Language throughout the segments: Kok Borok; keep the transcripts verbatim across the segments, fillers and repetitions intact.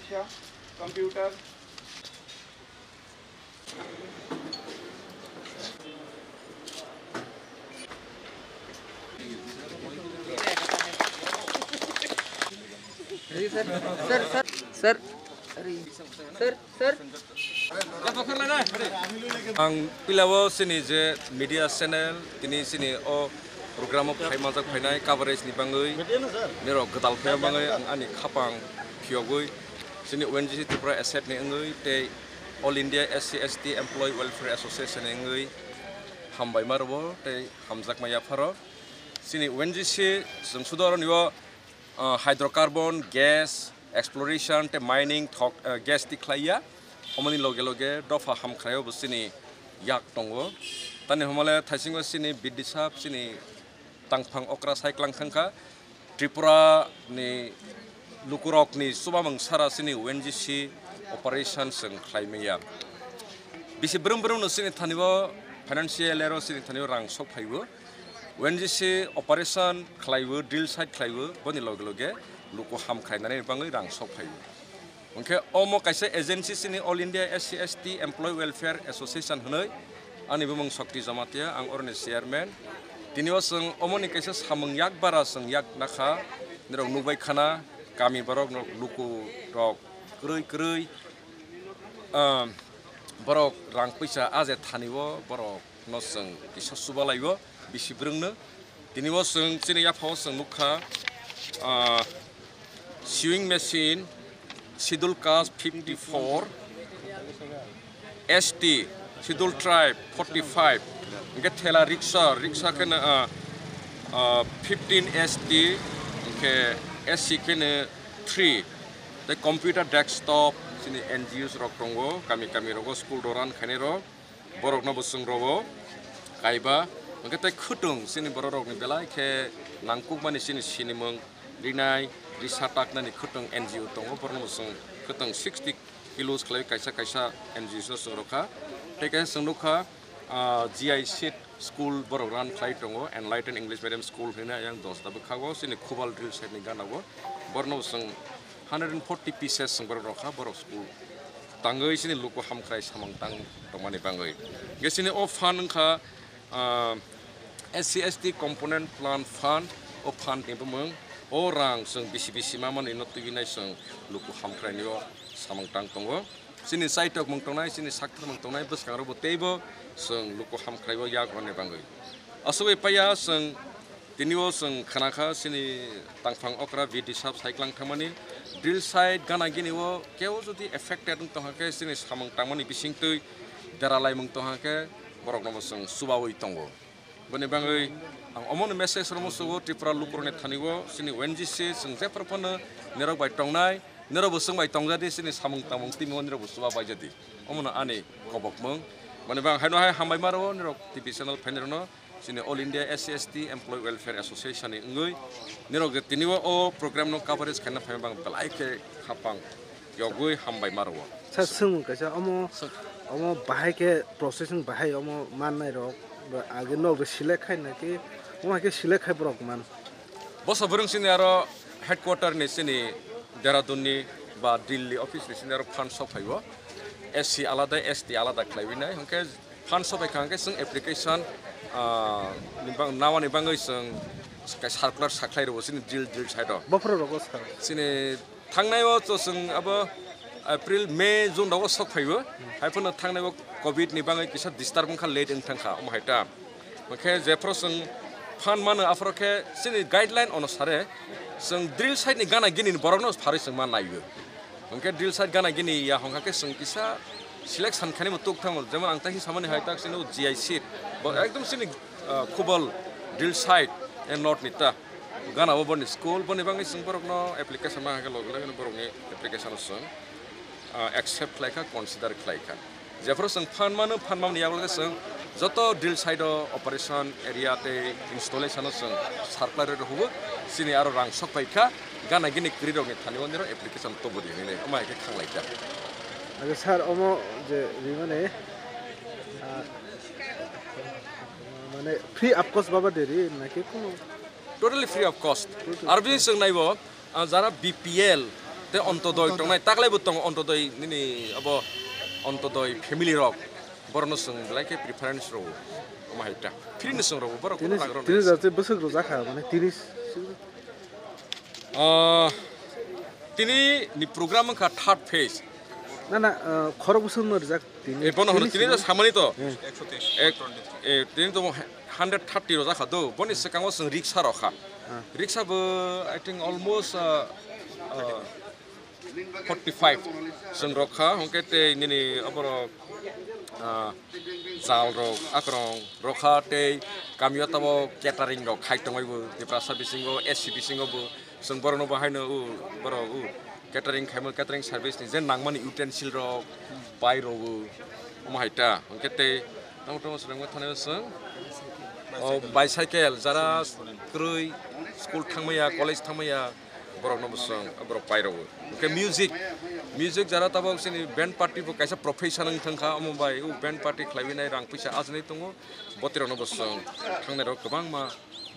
Computer. Sir, sir, sir, sir, sir, sir. Ang pilao sini je media channel, tini sini o program o phai majak phainai coverage ni bangwi, nirok gwdal phai bangwi ang ani khapang phiyogwi sini O N G C Tripura asset ni wngwi tei All India S C S T Employee Welfare Association ni wngwi hambai ma rwo tei hamjakma yapharo. Sini O N G C chwng sudo aro nibo, ah, hydrocarbon, gas, exploration tei mining thok, ah, gas ti khlaiya. Omoni loge loge dopha hamkhraio bo chini yak tongo. Tani hwnmale thaisingo chini bidisap, chini tangphang okra sai klang thangkha. Tripura ni lukurokni chubamung sara chini O N G C operation chwng khlai manya. Bisi brum brum no chini thani o financial ero chini thani o rang sok phaibo. O N G C operation khlaibo, drill site khlaibo, boni loge loge luku ham khlainani bangwi rang sok phaibo. Hwnkhe omo kaisa agency chini All India S C S T Employee Welfare Association hwnwi, ani bumung Shakti Jamatia, ang oroni chairman. Tini o chwng omoni kaisa samung yak bara chwng yak nakha, nirok nukbai khana, kami borok nok luku rok kwrwi kwrwi, um, borok rang puisa aje thani o borok no chwng kisa chubalai o bisi bwrwng no. Tini o chwng chini yapha o chwng nukha, ah, sewing machine, schedule caste fifty four, S T, schedule tribe forty five, hwnkhe thela rickshaw, rickshaw kheno, ah, ah, fifteen S T, hwnkhe S C kheno three, tei computer desktop, chini N G Os rok tongo, kami kami rogo school rok run khainai rok. Borokno bo chwng rogo kaiba, hwnkhe tei khwtwng chini borok rokni belai khe nangkukmani chini sinimung rinai, risa taknani khwtwng N G O tongo, borokno bo chwng khwtwng sixty kilos khlai kaisa kaisa N G O no chwng rokha. Tei kaisa chwng nukha, ah, G I seed school borok run khlai tongo, Enlighten English Medium School hwnwi ayang dosta bwkhago chini Khubal drill site ni gana o, borokno bo chwng hundred and forty pieces chwng borok rokha, borok school tangwi chini luku hamkrai samung tang tongmani bangwi. Hwnkhe chini o fund wngkha, ah, S C S T component plan fund, o fund ni bumung, o rang chwng bisi bisi ma manwi no twiwi nai chwng luku hamkrai ni o samung tang tongo. Chini chaitok mung tongnai, chini sakthar mung tongnai, bwskango bo teibo chwng luku hamkrai o yak rwni bangwi. Aswk bai paiya chwng Tini o chwng khna kha, chini tangphang okra B D sab sai klang thangmani drill site gana gini o keo jodi affected wng tong kha khe, chini samung tangmani bising twi dera laimung tong kha khe, borok no bo chwng chubawi tongo. Boni bagwi ang omono message rwmo sugo Tripura lukurokni thani o, chini O N G C chwng jephru phano nirok bai tongnai, nirok bo chwng bai tongjadi, chini samung tangmung timi o nirok bo chuba baijadi. Omono ani kobokmung. Boni bagwi haino hai hambai ma rwo nirok T V channel phaini rwno. Chini All India S C S T Employee Welfare Association ni wngwi nirok je tini o, o program no coverage khaina phai bang belai khe khapang yogwi hambai ma rwo. Sir, swngmung kaisa, omo, omo bahai khe processing bahai omo mannai rok, ba age nok select khai na khe, omo hai khe select khai borok man? Bosa bwrwng chini aro headquarter ni chini Dehradun ni ba Delhi office ni chini aro fund sok phaibo. S C alada, S T alada khlaiwi nai. Hwnkhe fund sok phai kha hwnkhe chwng application, ah, ni bang, nawani bangwi chwng circular sakhlai rwo chini drill, drill site o. Bophro rogo sir. Chini thangnai o to chwng abo April, May, June rogo sok phaibo. Hai phano thangnai o covid ni bangwi kisa disturb wngkha, late wng thangkha omo hai ta. Hwnkhe jephru chwng fund mano, aphuru khe chini guideline onusare chwng drill site ni gana gini ni borokno pharwi chwng ma naio. Hwnkhe drill site gana gini ya hwnkha khe chwng kisa selection khainai bo tuk thango, jemon ang taisi samani hai tak chini G I seat, bo ekdom chini, ah, Khubal drill site, eh, north ni ta gana o boni school, boni bagwi chwng borokno application ma hwnkhe logi logi borokni application o chwng, ah, accept khlai kha, consider khlai kha. Jephru chwng phan mano, phan mamni yago khe chwng joto drill site o operation area tei installation o chwng circular rw hubo, chini aro rang sok pai kha, gana gini kwrwi rokni thani o niro application tobo di hinwi, omo hai khe khanglai kha. Age sir, omo je rimani, ah, mane free of cost baba deri naki kuno? Totally free of cost. Totally. Aro bini chwng naibo, ah, jara B P L, Tei Ontodoi tongnai, taklai bo tongo Ontodoi nini abo Ontodoi family rok. Borokno chwng belai khe preference rwo. Omo hai ta. Free no chwng rwo, borok tini, borok rok tini rwna. Jate bwswk rwjak kha, mane tini. Ah, tini ni program wngkha third phase. Na, na, ah, khorok bwswk no rwjak tini. Eh, bono hono tini tini no samani to. Hmm. Ek, eh, tini to hundred thirty rwjak kha do. Boni swkango chwng riksa rokha. Ah. Riksa bo, I think, almost, ah, ah, forty five chwng rokha, hwnkhe tei nini oborok, ah, chal rok, akrong rokha, tei kamio tabok catering rok khai tongwi bo, Tiprasa bisingo, S C bisingo bo, chwng borokno bo haino, u, borok, u, catering khaimo, catering service ni je nangmani utensil rok pai rwo, omo hai ta, hwnkhe tei tamo tamo swrwngma thani chwng, o, bicycle, jara kwrwi school thangmaya, college thangmaya, borokno bo chwng, borok pai rwo. Hwnkhe music, music jara tabok chini band party bo kaisa profession wng thang kha, omo bai o band party khlaiwi nai rang puisa ajinai tongo, botirokno bo chwng thangnai rok kwbangma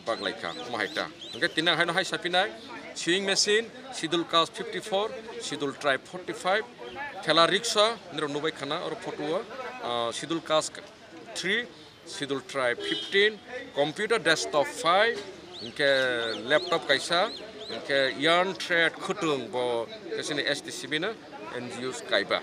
baglai kha, omo hai ta. Hwnkhe tini ang haino hai sapinai, sewing machine, schedule caste fifty four, schedule tribe forty five, thela riksa, nirok nubai khana oro photo o, ah, schedule caste three, schedule tribe fifteen, computer desktop five, hwnkhe laptop kaisa, hwnkhe yarn thread khwtwng bo kaisa ni S T C B no N G Os kaiba.